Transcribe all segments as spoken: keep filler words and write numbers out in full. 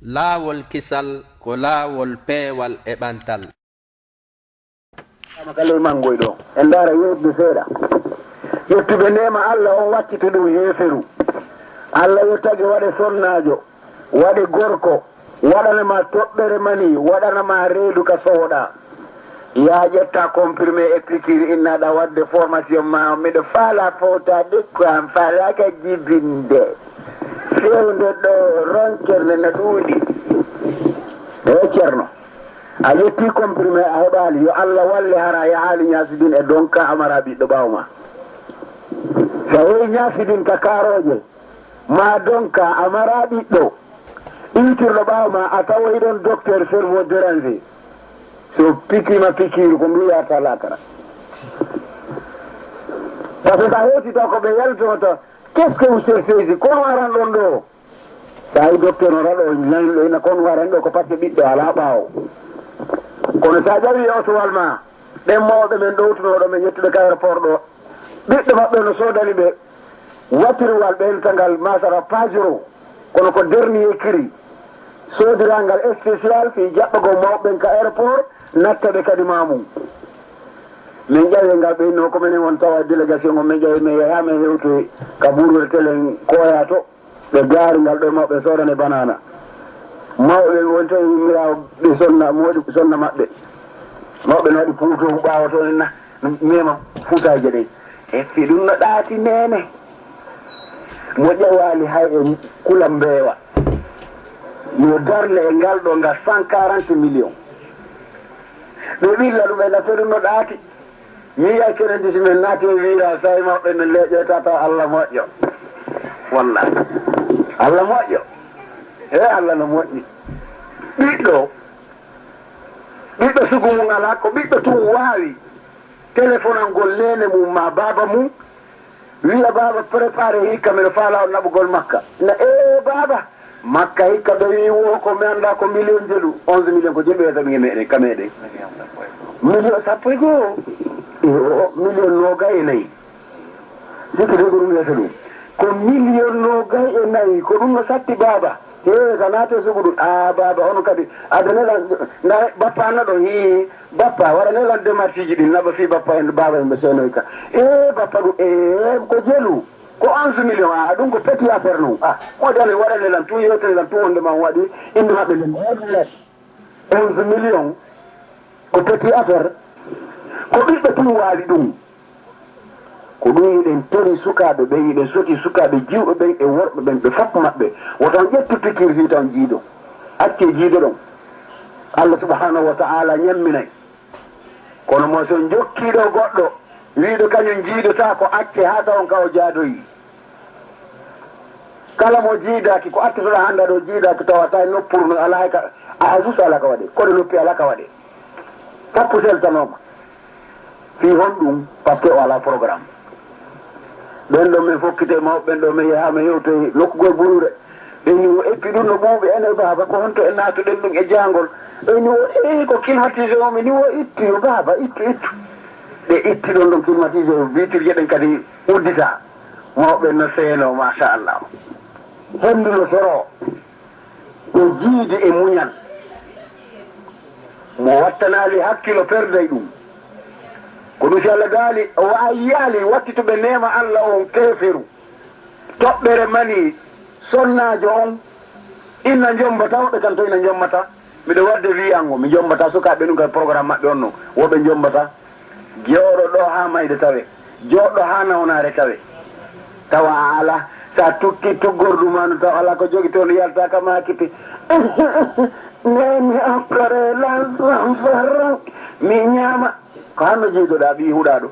Laawol kisal ko laawol peewal e ɓantal. Kama ka ley manngoy ɗo. En ndaara yeeɓde seeɗa. Ƴettuɓe neema Alla on wattita ɗum heeferu. Alla yo tagi waɗe sonnaajo, waɗe gorko, waɗana ma toɓɓere mani, waɗana ma reedu ka sowoɗaa. Yaa ƴetta comprimé e pikiir innaɗa waɗde formation ma on. Miɗo faala fowtaade ko an faalaaka jibinde. Fewndo ɗo ronkere na ɗuuɗi. E Ceerno, a ƴetti comprimé a heɓaali, yo Alla walle hara a yahaali ñaasidin e donka a maraa ɓiɗɗo ɓaawo ma. So a yehi ñaasidin ka kaarooje, ma donka a maraa ɓiɗɗo, iwtirɗo ɓaawo ma a tawoyi ɗon docteur cerveau dérangé. So pikiima pikiiru ko ndu yaata laakara. Parce que a hewtita ko ɓe yaltoto, qu'est-ce que vous cherchez ici? Kono aran ɗon ɗo? Sa yi docteur no raɗo nani ɗo ina kon waran ɗo ko parce que ɓiɗɗo ala ɓaawo. Kono sa ƴawi e otowal ma, ɓen mawɓe men ɗowtunoɗo men ƴettuɓe ka aéroport ɗo, ɓiɗɗo maɓɓe no sodani ɓe wattirwal ɓeyntangal masara pajero, kono ko dernier cri sodirangal spécial fi jaɓɓagol mawɓe ɓen ka aéroport, natta ɓe kadi mamum. Min ƴawi ngal ɓe inno ko menen won tawa délégation on, min ƴawi min yaha min hewtoyi ka buruwel telen koya to. Ɓe gaari ngal ɗo mawɓe soodane banana. Mawɓe won to yimmiraawo ɓe sonna moodi sonna maɓɓe. Mawɓe no waɗi puuto ɓaawo to na mema fuutaaje ɗen. E fi ɗum no ɗaati neene. Mo ƴawaali hay e kula mbeewa. Yo darne e ngal ɗo ngal cent quarante millions. Ɓe ɓilla ɗum ɓe na fe ɗum no ɗaati. Mi yiyay kenen disi men naati e wiira sawi mawɓe men leeƴoyta taw Allah moƴƴo. Wallahi Allah moƴƴo. E Allah no moƴƴi. Ɓiɗɗo ɓiɗɗo sugu mum ala ko ɓiɗɗo tun waawi telefonangol neene mum ma baaba mum. Wiya baaba prépare hikka miɗo faala on naɓugol makka. Na ee baaba. Makka hikka ɓe wi wo ko mi annda ko million jelu. Onze million ko jelu ɓe taɓi e meɗen ka meɗen. Million sappo e goo. Iyo million noogay e nayi. Sikki de ko ɗum wiyata ɗum ko million noogay e nayi ko ɗum no satti baaba. He ka naate sugudu a baaba on kadi adane lan. Nda bappa anna ɗo hi bappa waɗane lan démarche ji ɗin naɓa fi bappa en baaba en ɓe seenoy ka. E bappa ɗum e ko jelu. Ko onze million a ɗum ko petit affaire non a moƴƴani waɗane lan tun yewtani lan tun wonde ma on waɗi inde maɓɓe nden. Onze million ko petit affaire. Ko ɓiɓɓe tun waawi ɗum. Ko ɗum yiɗen tori sukaaɓe ɓen yiɗen soti sukaaɓe jiwɓe ɓen e worɓe ɓen ɓe fof maɓɓe. Woto on ƴettu pikir fii tan jiido. Acce jiido ɗon. Allah subhanahu wa ta'ala ñamminay. Kono mo so jokkiiɗo goɗɗo wiiɗo kañum jiidotaako acce haa tawon ka o jaadoyii. Kala mo jiidaaki ko attotoɗaa hannde aɗo jiidaaki tawa tawi noppuru no alaa hay ka a hay sus alaa ka waɗee koɗo noppi alaa ka waɗee. Foppu seltanooma fii honɗum? Parce que o alaa programme. Ɓen ɗo min fokkite mawɓe ɓen ɗo min yahaa min hewtoyi nokkugol buruure. Ɓe ni o eppi ɗum no ɓuuɓi en e baaba ko honto en naatuɗen ɗum e jaangol. Ɓe ni o eeyi ko climatisé o mi ni o ittu yo baaba ittu ittu. Ɓe itti ɗon ɗon climatisé o vitirje ɗen kadi uddita. Mawɓe no seeno machallah. Henndu no soro. Ko jiidi e muñal. Mo wattanaali hakkilo perday ɗum. Ko ɗum si Allah daali o a yiyaali wattituɓe neema Allah on keeferu. Toɓɓere mani sonnaajo on inna njombata woɓɓe kan to ina njombata. Miɗo wadde wiyango mi njombata sukaaɓe ɗum kadi programme maɓɓe on non woɓɓe njombata. Jooɗo ɗo haa mayde tawe. Jooɗo haa nawnaare tawe. Tawa a ala sa tukki tuggordu ma ndu taw ala ko jogi toon yalta ka makiti. Neni après la sanfar mi ñaama. Ko hanno jiidoɗa ɓi huɗaɗo?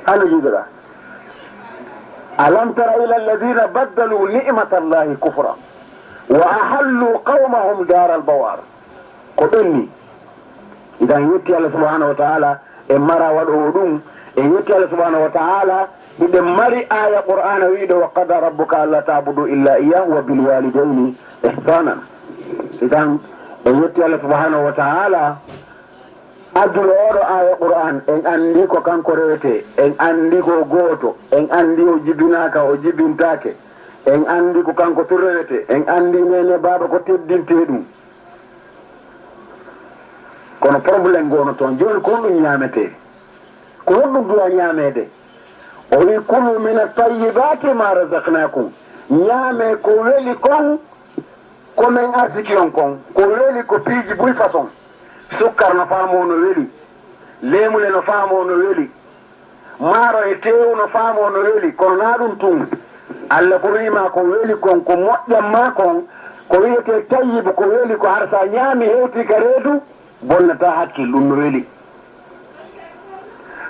Hanno jiidoɗa? Alam tara ila alladina baddalu ni'matallahi kufra wa ahallu qawmahum daral bawar. Ko ɓenni. Idan yetti Allah subhanahu wa ta'ala en mara waɗowo ɗum. En yetti Allah subhanahu wa ta'ala. Hiɗen mari aya qur'ana wiɗo wa qada rabbuka alla tabudu illa iyahu wa bil walidayni ihsanan. Idan en yetti Allah subhanahu wa ta'ala. Adduno oɗo aya qur'an en andi ko kanko rewete en andi ko goto en andi o jibinaka o jibintake. En anndi ko kanko tun rewete, en anndi neene baaba ko teddintee ɗum. Kono problème goono toon, jooni ko honɗum ñaametee? Ko honɗum duwaa ñaameede? O wi'i, "Kulu mina tayyibaati ma razaqnaakum." Ñaamee ko weli kon, ko men arsiki on kon. Ko weli ko piiji buy façon. Sukkar no faamoo no weli. Leemule no faamoo no weli. Maaro e teewu no faamoo no weli, kono naa ɗum tun. Alla ko wi'i maa ko weli kon, ko moƴƴan maa kon, ko wi'etee tayyibu, ko weli ko, hara sa ñaami hewtii ka reedu, bonnataa hakkil, ɗum no weli.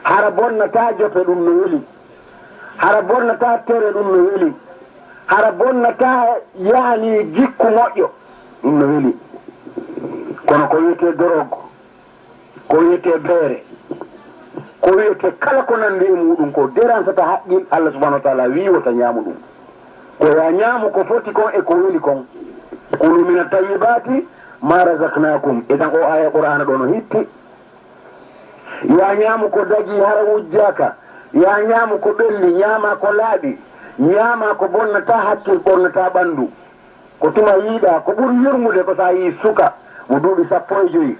Hara bonnataa jope, ɗum no weli. Hara bonnataa tere, ɗum no weli. Hara bonnataa, yaani, jikku moƴƴo, ɗum no weli. Kono ko wi'etee dorog, ko wi'etee beere, ko wi'etee kala ko nanndi e muuɗum, ko deransata haqqil, Alla subhanahu wa taala wi'i wota ñaamu ɗum. Ko yo a ñaamu ko foti kon e ko weli kon. "Kulu mina tayyibaati ma razaqnaakum." Idan o aaya Qur'aana ɗo no hitti. Yo a ñaamu ko dagii hara wujjaaka. Yo a ñaamu ko ɓenni, ñaamaa ko laaɓi. Ñaamaa ko bonnataa hakkil, bonnataa ɓanndu. Ko tuma yiɗaa, ko ɓuri yurmude ko sa yii suka mo duuɓi sappo e joyi,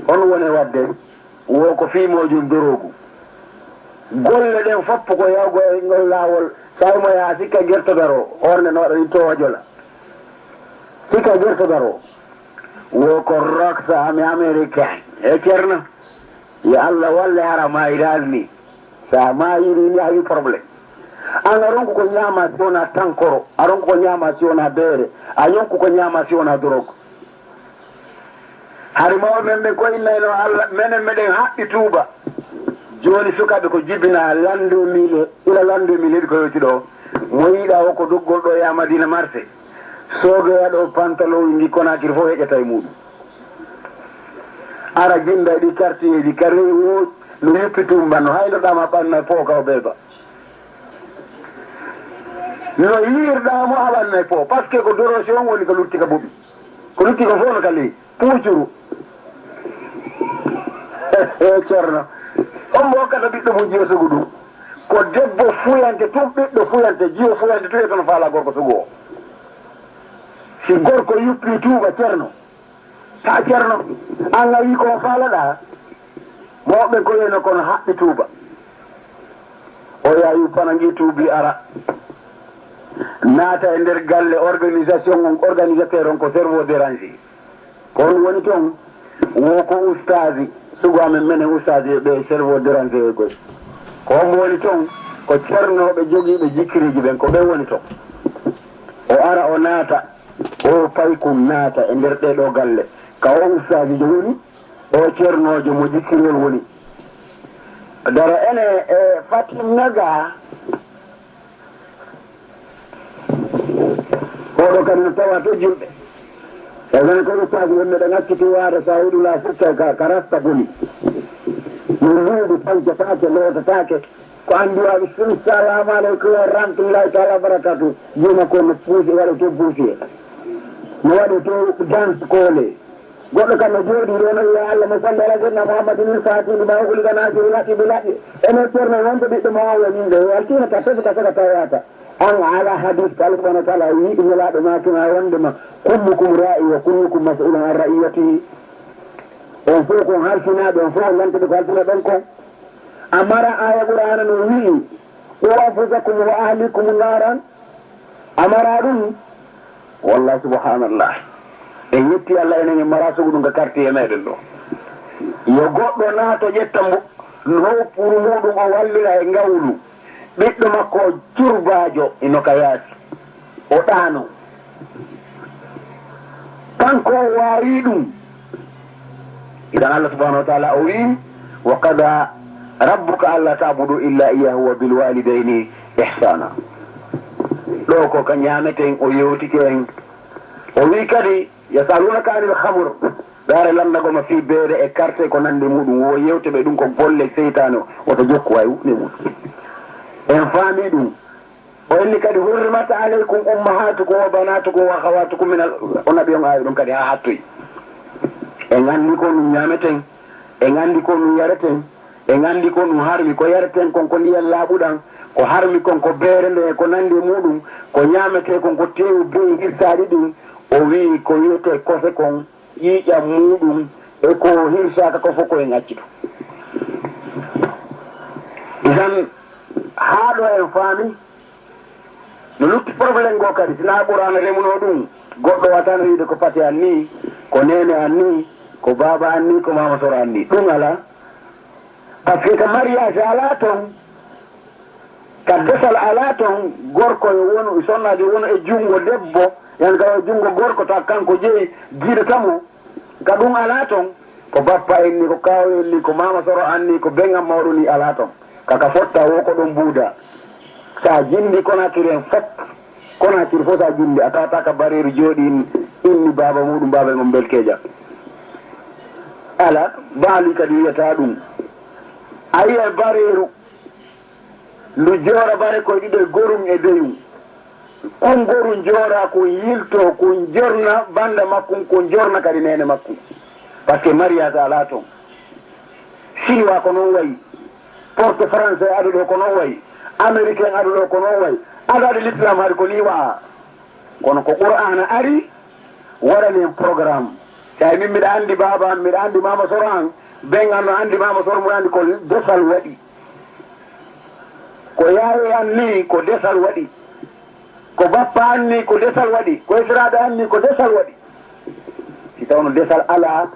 on woni wadde wo ko fiimoojum doroogu. Golle ɗen fof ko yawgo e ngol laawol, sa yimo yaa sikka gertogal o, ornde no waɗa ni towa jola. Sikka gertogal o, wo ko roksa ami américain. E Ceerno, yo Allah walle hara ma iral ni. Sa maayiri ni a wi problème. An a ronku ko ñaama si wona tankoro, a ronku ko ñaama si wona beere, a yonku ko ñaama si wona dorog. Hari mawɓe men ɓen ko innayno Allah, menen meɗen haɓɓi tuuba. Jooni sukaaɓe ko jibina l'an deux mille, ila l'an deux mille heɓi ko yewti ɗo. Mo yiɗa o ko doggol ɗo ya Madina marché. Soodoya ɗo pantalon ndi Konakiri fof heƴata e muɗum. Ara jinda e ɗi quartier ji, ka rewi o no yuppi tumba, no haynoɗa ma ɓanna po ka o ɓeɓa. No yiirɗa mo a ɓanna po, parce que ko dorosi on woni ko lutti ka boɓi. Ko lutti ko fof no ka ley puucuru. E Ceerno, on mo hokkata ɓiɗɗo mum jiyo sugu ɗum. Ko debbo fuyante tun, ɓiɗɗo fuyante, jiyo fuyante tun e toon faala gorko sugu o. Si gorko yuppi tuuba, Ceerno, ta Ceerno, an a yii ko faalaɗa? Mawɓe ko wiyno kono haɓɓi tuuba. O yaha yuppana ngi tuubi ara. Naata e nder galle organisation on, organisateur on ko cerveau dérangé. Ko on woni toon? Wo ko ustaaji, sugu amen menen ustaaji ɓe cerveau dérangé e goy. Ko on woni toon? Ko ceernooɓe jogiiɓe jikkiriiji ɓen, ko ɓe woni toon. O ara o naata, o paykun naata e nder ɗee ɗoo galle. Ka o ustaaji jo woni, o ceernoojo mo jikkirol woni. Dara ene e Fatim Naga. Oɗo kadi no tawa to julɓe. E wona ko ustaaji wonɓe ɓe ŋakkiti waade sa huɗu la sutta ka, ka rasta boni. No mbuuɗu pancataake, lootataake. Ko anndi waawi sun, "Salamu aleykum wa rahmatullahi taala wa barakatuh." Juma ko no puusi, waɗa to puusi. No waɗa to danse kole. Goɗɗo kam no jooɗii ɗo no wiya, "Allahumma salli ala sayyidina Muhammadin il-fatihi lima ughliqa nasiril haqqi bil haqqi." Enen Ceerno wonɓe ɓiɗɗo ma o woni ɗo, yaltina ka tati ka saka tawata. An a ala hadis ko Allah subhanahu wa taala wi'i, Nelaaɗo maaki ma wonde ma, "Kullukum ra'i wa kullukum mas'ulun an ra'iyatihi." On fof ko halfinaaɓe, on fof on lantuɓe ko halfinaɗon kon. A mara aya Qur'ana no wi'i, "Qu anfusakum wa ahlikum naran." A mara ɗum? Wallah, subhanallah. En yetti Allah, enen en mara sugu ɗum ka quartier meɗen ɗo. Yo goɗɗo naato ƴetta mbo, nowpuru muɗum o wallira e ngawlu. Ɓiɗɗo makko o curbaajo ino ka yaasi. O ɗaano. Kanko o waawi ɗum. Idan Allah subhanahu wa taala o wi'i, "Wa qada rabbuka alla ta'budu illa iyyahu wa bil walidayni ihsana." Ɗo ko ka ñaameten, o yewtike en. O wi'i kadi, "Yasalunaka anil khamr." Ɗaare lanndagol ma fii beere e carte ko nanndi muɗum, wo yewte ɓe ɗum ko golle seytaane, woto jokku hay huunde mum. En faami ɗum. O inni kadi, "Hurrimat alaykum ummahatukum wa banatukum wa akhawatukum min al-," o naɓi on aawi ɗum kadi haa hattoyi. En anndi ko ɗum ñaameten, en anndi ko ɗum yareten, en anndi ko ɗum harmi, ko yareten kon ko ndiyan laaɓuɗan, Ko harmi kon ko beere nden e ko nanndi e muuɗum, ko ñaametee kon ko teewu beyi hirsaaɗi ɗin, o wi'i ko wi'etee kose kon, ƴiiƴam muuɗum, e ko hirsaaka ko fof ko en acci ɗum. Isan, haa ɗo en faami, no lutti problème goo kadi, sinaa Qur'aana remunoo ɗum, goɗɗo waawata wi'ude ko pate an nii, ko neene an nii, ko baaba an nii, ko maama soro an nii. Ɗum alaa. Parce que ka mariage alaa ton, ka desal alaa ton, gorko yo wonu, sonnaajo wonu e junngo debbo, yani ka junngo gorko, ta kanko jeyi, jiiɗata mo. Ka ɗum alaa ton, ko bappa en ni, ko kaaw en ni, ko maama soro an ni, ko beŋ an mawɗo ni alaa ton. Ka ka fotta wo ko ɗon buuda. Sa jindi Konakiri en fop, Konakiri fof sa jindi, a tawata ka bareeru jooɗi inni baaba muɗum, baaba en on Belkeja. Ala, baali kadi wiyata ɗum. A yi'ay bareeru ndu joora bare koy ɗiɗo e gorum e deyum. Kun gorum joora, kun yilto, kun jorna banda makkun, kun jorna kadi neene makkun. Parce que mariage alaa ton. Chinois ko non wayi. Porte français ado ɗo ko non wayi. Américain ado ɗo ko non wayi. Adaade l'islam hari ko ni wa'a. Kono ko Qur'aana ari, waɗani en programme. Tawi min mbiɗa anndi baaba am, mbiɗa anndi maama soro an, ben an no anndi maama soro mum anndi ko desal waɗi. Ko yaaye an ni ko desal waɗi. Ko bappa an ni ko desal waɗi. Ko esiraaɓe an ni ko desal waɗi. Si tawno desal alaa,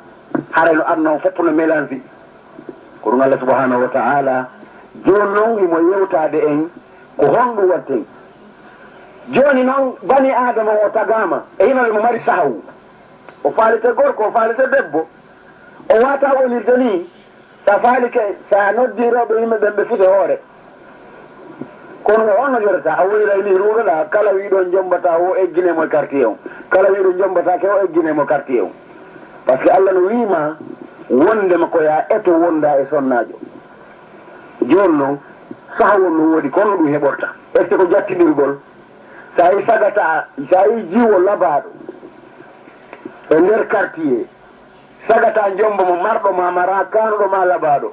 haray no aduna on fof no mélange. Ko ɗum Allah subhanahu wa ta'ala jooni noon himo yewtaade en ko honɗum waɗten. Jooni noon, bani Aadama o tagaama, e hino mo mari sahawu. O faalete gorko, o faalete debbo. O waata wonirde nii, sa faalike, sa noddi rewɓe yimɓe ɓen ɓe fute hoore. Kono o on no jodata, a woniray nii ruuɗoɗaa, kala wiiɗo jombata o eggine mo e quartier on. Kala wiiɗo jombata ke o eggine mo quartier on. Parce que Allah no wiima wondema ko ya eto wonda e sonnaajo. Jooni noon, saha won no woodi, kono ɗum heɓorta. Est-ce que ko jattinirgol? Sa yi sagata, sa yi jiwo labaaɗo e nder quartier, sagata jombo mo marɗo ma, mara kaanuɗo ma labaaɗo.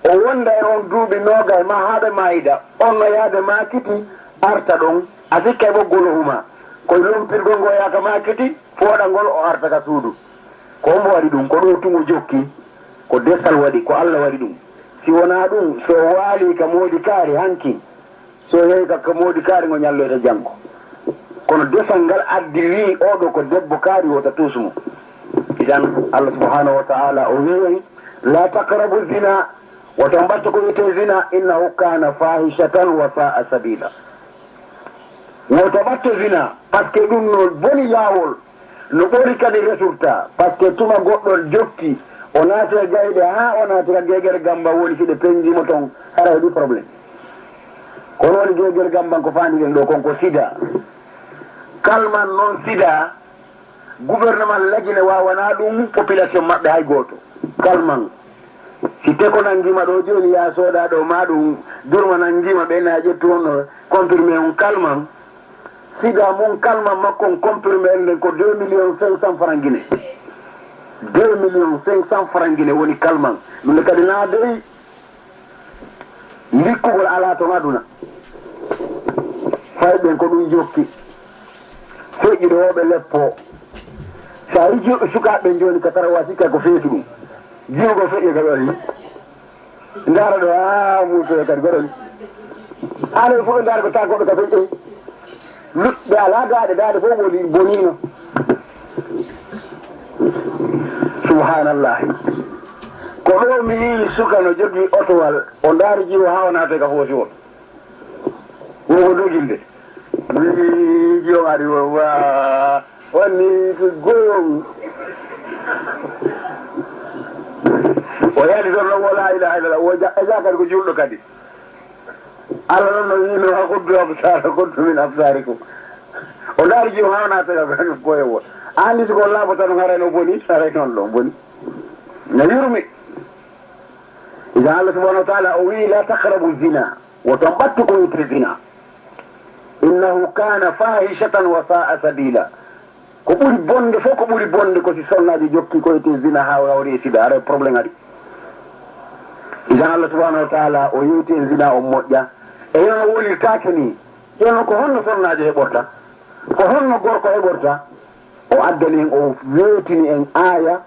O wonda e on duuɓi noogay ma haa ɓe maayida. On no yaade maakiti, arta ɗon. A sikka e ɓoggol o huma. Koye lompirgol ngo yaaka maakiti, fooɗa ngol o arta ka suudu. Ko ombo waɗi ɗum, ko ɗo tun o jokki. Ko desal waɗi, ko Allah waɗi ɗum. Si wonaa ɗum, so o waali ka moodi kaari hanki, so yehi ka, ka moodi kaari ngo ñalloyta janngo. Kono desal ngal addi wii, "Oɗo ko debbo kaari, wota tuus mo." Idan, Allah subhanahu wa ta'ala o wii en, "La taqrabu zina, wota mbattu ko wiyetee zina, innahu kana fahishatan wa sa'a sabila." Wota ɓatto zina, parce que ɗum no boni laawol, no ɓori kadi résultat, parce que tuma goɗɗo jokki, o naati e gayɗe haa o naati ka geegere gamba woni si ɓe penjimo ton, hara heɓi problème. Kono woni geegere gamban ko faandiɗen ɗo kon ko sida. Kalman noon sida, gouvernement Lagine wawana ɗum population maɓɓe hay gooto. Kalman, si teko nangima ɗo jooni ya sooda ɗo ma ɗum, durma nangima ɓe na ƴettu on no comprimé on kalman. Sida mum kalman makko on comprimé en nden ko deux millions cinq cents francs Guinée. Deux millions cinq cents francs Guinée woni kalman. Ɗum ne kadi na dey. Likkugol alaa ton aduna. Fayɓe ɓen ko ɗum jokki. Feƴƴude wo ɓe leppo. Sa yi jiwɓe sukaaɓe ɓen jooni ka tara wa sikka ko feetu ɗum. Jiwgol feƴƴe ka ɗon ni. Ndaara ɗo, aa, muusoye kadi goɗɗo ni. Haala ɓe fof ɓe ndaara ko taa goɗɗo ka feƴƴe. Lutɓe alaa daaɗe, daaɗe fof boni, bonino. Subhanallah. Ko ɗo mi yii suka no jogii otowal, o ndaari jiwo haa o naata ka foosiwol. Wo ko doginde. Mi yii jiwo ari wo, wa, wonni ko goyon. O yaadi toon no wo la ilaha illallah, wo ja-, e ja kadi ko julɗo kadi. Allah noon no wiino, "Wa guddu absarakum, guddu min absarikum." O ndaari jiwo haa o naata ka koye wo. An ni si ko laaɓo tan haray no boni, haray noon ɗo boni. No yurmi. Idan Allah subhanahu wa ta'ala o wi'i, "La taqrabu zina." Woto on ɓattu ko wiyetee zina. "Innahu kana fahishatan wa sa'a sabila." Ko ɓuri bonde fof, ko ɓuri bonde ko si sonnaajo jokki ko wiyetee zina haa o hawri e sida, haray problème ari. Idan Allah subhanahu wa ta'ala o yewti en zina on moƴƴa. E hino no wonirtaake nii. Jooni noon ko honno sonnaajo heɓorta? Ko honno gorko heɓorta? O addani en, o weetini en aaya,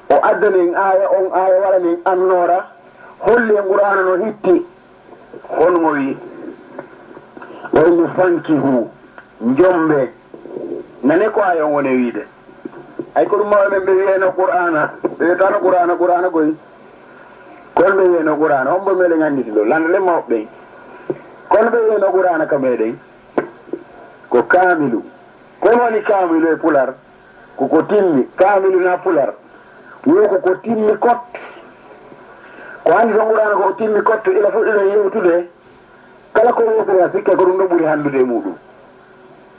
o addani en aaya, on aaya waɗani en annoora, holli en Qur'aana no hitti. Honmo wi? O inni, "Fankihu, njombe." Nane ko aaya on woni e wiide. Ay ko ɗum mawɓe men ɓe wiyeno Qur'aana, ɓe wiyatano Qur'aana, Qur'aana koy. Kono ɓe wiyeno Qur'aana, hombo meɗen annditi ɗo? Lande ɗen mawɓe ɓen. Kono ɓe wiyeno Qur'aana ka meɗen. Ko kaamilu. Ko woni kaamilu e pular? Ko ko timmi. Kaamilu na pular. Wo ko ko timmi kot. Ko anndi ton Qur'aana ko ko timmi kot, ila fuɗɗiɗen yewtude. Kala ko wowtata sikke ko ɗum ɗo ɓuri hanndude e muɗum.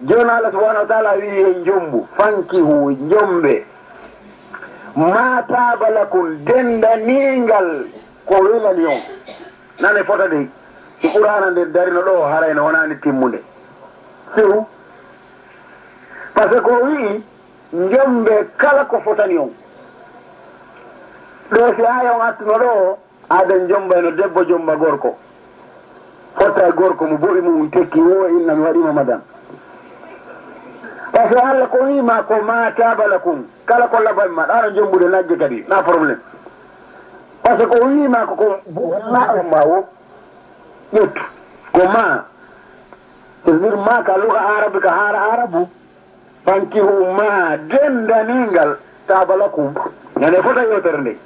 Jooni Allah subhanahu wa taala wi'i en njombu, fankihu, njombe, ma taaba lakum, dendaningal ko welani on. Nane fota dey, si Qur'aana nden darino ɗo, haray no wonaani timmunde. Few. Parce que o wi'i, njombe kala ko fotani on. Ɗo si aaya on attuno ɗo, aden jombayno debbo jomba gorko. Fotta e gorko mo boɗi mum tekki, wo inna mi waɗima madan. Parce que Allah ko wi'ima ko ma taaba lakum, kala ko laban ma, ɗano jombude nagge kadi, na problème. Parce que o wi'ima ko, ko ma on ma wo, ƴettu. Ko ma, c'est-à-dire ma ka luga arabe, ka haala arabu, fankihu ma dendaningal taaba lakum. Nane fota yewtere nde.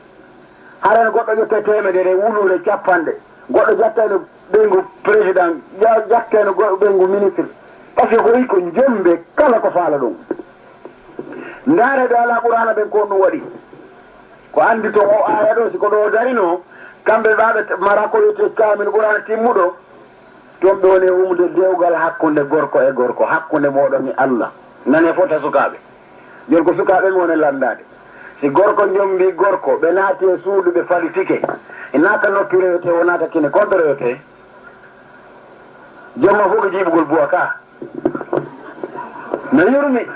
Hara no goɗɗo ƴette teemedere, wuluure capanɗe. Goɗɗo jattayno ɓeyngu président, ja-, jattayno go-, ɓeyngu ministre. Parce que ko wi ko njombe kala ko faala ɗum. Ndaare ɓe alaa Qur'aana ɓen ko ɗum waɗi. Ko anndi to o aaya ɗo, si ko ɗo darino, kamɓe ɓe ɓe mara ko wiyetee kaamil Qur'aana timmuɗo, toon ɓe woni e wumude dewgal hakkunde gorko e gorko, hakkunde mooɗon e Allah. Nane fota sukaaɓe. Jooni ko sukaaɓe mi woni lanndaade. Si gorko njombii gorko, ɓe naati e suudu, ɓe falitike. E naata noppi rewetee, o naata kine, kon to rewetee. Jooma fof ko jiiɓugol buwa ka. No yurmi.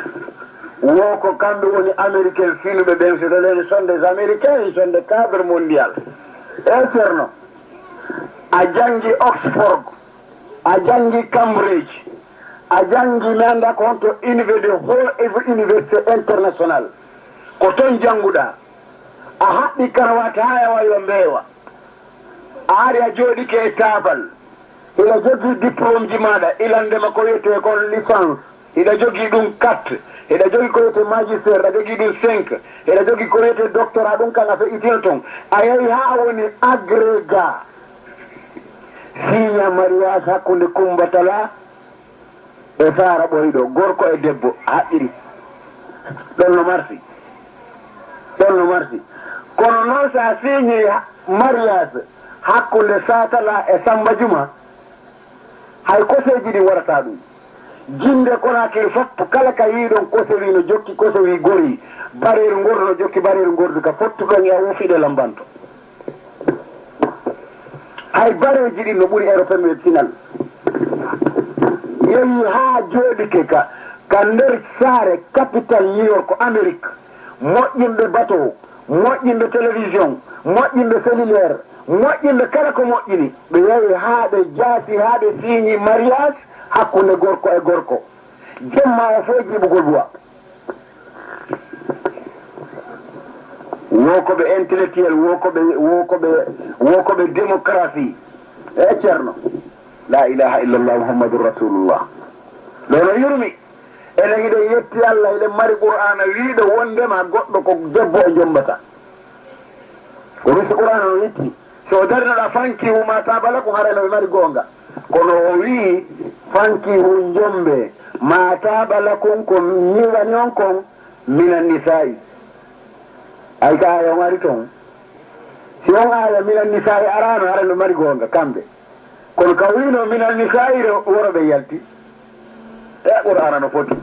Wo ko kamɓe woni Américain finuɓe ɓen, so ɗoɗen sont des Américains, ils sont des cadres mondial. E Ceerno, a janngi Oxford, a janngi Cambridge, a janngi mi annda ko honto université, ho université international. Ko toon jannguɗaa. A haɓɓi karawaati haa e wayo mbeewa. A ari a jooɗike e taabal. Hiɗa jogii diplôme ji maaɗa, ilandema ko wiyetee kon licence. Hiɗa jogii ɗum quatre. Hiɗa jogii ko wiyetee magistère, hiɗa jogii ɗum cinq. Hiɗa jogii ko wiyetee doctorat, ɗum kan a feƴƴitina ton. A yahi haa a woni agrégat. Signa mariage hakkunde Kumba Tala e Saara Ɓoyɗo, gorko e debbo, a haɓɓiri. Ɗon no marsi. Ɗon no marsi. Kono noon, so a signii ha-, mariage hakkunde Saatala e Samba Juma, hay koseeji ɗin waɗataa ɗum. Jinnde Konaakiri fof, kala ka yiiɗon kosewi no jokki kosewi gori, bareeru ngordu no jokki bareeru ngordu, ka fottuɗon e a wuufiiɗo lambanto. Hay bareeji ɗin no ɓuri European ɓe pinal. Yehi haa jooɗike ka, ka nder saare capital New York, Amérique. Moƴƴinɓe bateau, moƴƴinɓe télévision, moƴƴinɓe cellulaire, moƴƴinɓe kala ko moƴƴini. Ɓe yahi haa ɓe jaasi, haa ɓe siini mariage hakkunde gorko e gorko. Jemma o fof jiiɓugol buwa. Wo ko ɓe intellectuel, wo ko ɓe, wo ko ɓe, wo ko ɓe démocratie. E Ceerno. La ilaha illallah Muhammadur Rasulullah. Ɗo no yurmi. Enen hiɗen yetti Allah, hiɗen mari Qur'aana wiiɗo wondema goɗɗo ko debbo o jombata. Ko ɗum si Qur'aana o yetti. So o darinoɗa fankihu ma taaba lakum, haray no ɓe mari goonga. Kono o wi'i, fankihu njombe ma taaba lakum, ko ñiwani on kon, minan nisa'i. Ay ka aaya on ari ton. Si on aaya minan nisa'i araano, haray no mari goonga kamɓe. Kono ka wi'no minan nisa'i re-, woro ɓe yalti. E Qur'aana no foti.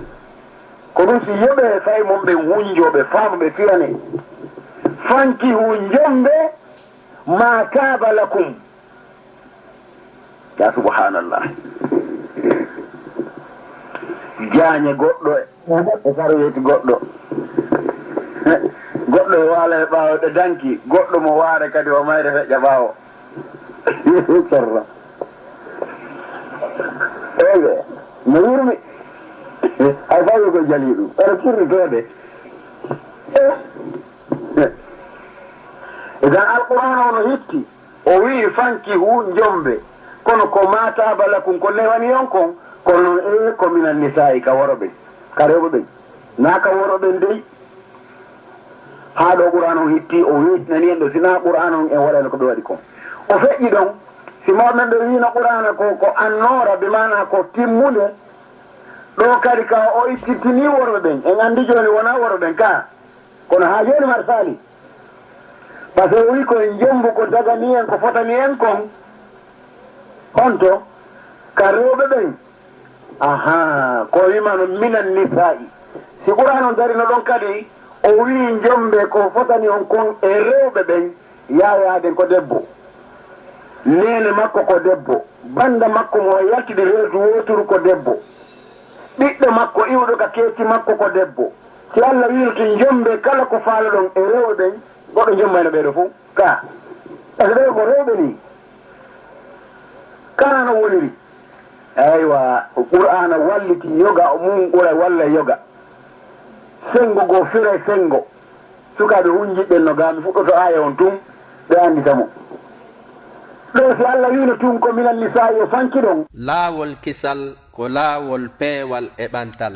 Ko ɗum si yoɓe fay mon ɓe hunjo, ɓe faama, ɓe firane. Fankihu njombe ma taaba lakum. Ya subhanallah. Jaañe goɗɗo e goɗɗo, sarweti goɗɗo. Goɗɗo e waala e ɓaawo ɗe danki, goɗɗo mo waare kadi o mayre feƴƴa ɓaawo. Cerro. No yurmi. Hay fawii ko jali ɗum. Ene furri toode. Idan Alqur'aana o no hitti, o wi'i, "Fankihu, njombe, kono ko maa taaba lakum, ko newani on kon, kono noon, ee, ko minan nisaa'i, ka worɓe, ka rewɓe ɓen." Naa ka worɓe ɓen dey. Haa ɗo Qur'aana on hitti, o weetinani en ɗo, si naa Qur'aana on en waɗayno ko ɓe waɗi kon. O feƴƴi ɗon, si mawɓe ɓen ɓe wi'ino Qur'aana ko, ko annoora, bi maanaa ko timmunde, ɗo kadi ka o ittittini worɓe ɓen. En anndi jooni wonaa worɓe ɓen ka. Kono haa jooni mar saali. Parce que o wi'i ko en jombu ko dagani en, ko fotani en kon. Honto? Ka rewɓe ɓen. Ahaa, ko o wi'ma no minan nisaa'i. Si Qur'aana on darino ɗon kadi, o wi'i jombe ko fotani on kon e rewɓe ɓen, yaayaaden ko debbo. Neene makko ko debbo. Banda makko mo o yaltidi reedu wooturu ko debbo. Ɓiɗɗo makko iwɗo ka keeci makko ko debbo. Si Alla wi'no to njombe kala ko faaloɗon e rewɓe ɓen, goɗɗo njombayno ɓee ɗoo fow. Ka. Parce que ɓee ko rewɓe nii. Kana no woniri. Aywa, Qur'aana walliti yoga mum ɓura walla yoga. Senngo goo fira senngo. Sukaaɓe hunjiɓɓen no gaa, mi fuɗɗoto aaya on tun, ɓe anndita mo. Ɗoo si Alla wi'no tun ko minan nisaa'i o fanki ɗon. Laawol kisal ko laawol peewal e ɓantal.